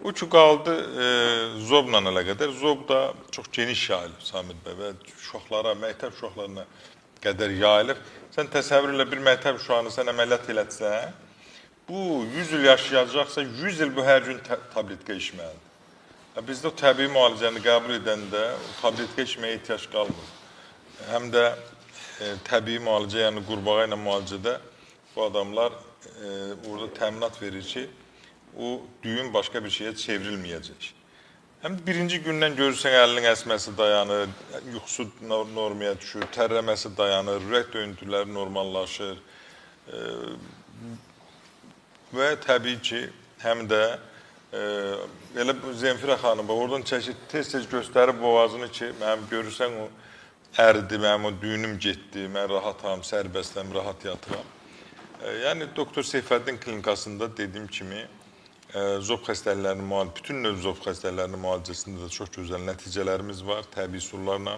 O ki qaldı zobla əlaqədar. Zob da çox geniş yayılıb Samir bəy və uşaqlara, məktəb uşaqlarına qədər yayılıb. Sən təsəvvür elə bir məktəb uşağını sən əməliyyat elətsən, bu 100 il yaşayacaqsa 100 il bu hər gün tabletka içməlidir. Bizdə o təbii müalicəni qəbul edəndə o tabletka içməyə ehtiyac qalmır. Həm də təbii müalicə, yəni qurbağa ilə müalicədə bu adamlar orada təminat verir ki, o düyün başqa bir şeyə çevrilməyəcək. Həm birinci gündən görürsən əlinin əsməsi dayanır, yuxusu normaya düşür, tərləməsi dayanır, ürək döyüntüləri normallaşır. Və təbii ki, həm də elə Zemfira xanım oradan çəkir, tez-tez göstərib boğazını ki, mənim görürsən o əridi, mənim o düyünüm getdi, mən rahatam, sərbəstəm, rahat yatıram. Yəni Doktor Seyfəddin klinikasında dediyim kimi zob xəstəliklərinin bütün növ zob xəstəliklərinin müalicəsində də çox gözəl nəticələrimiz var təbii üsullarla.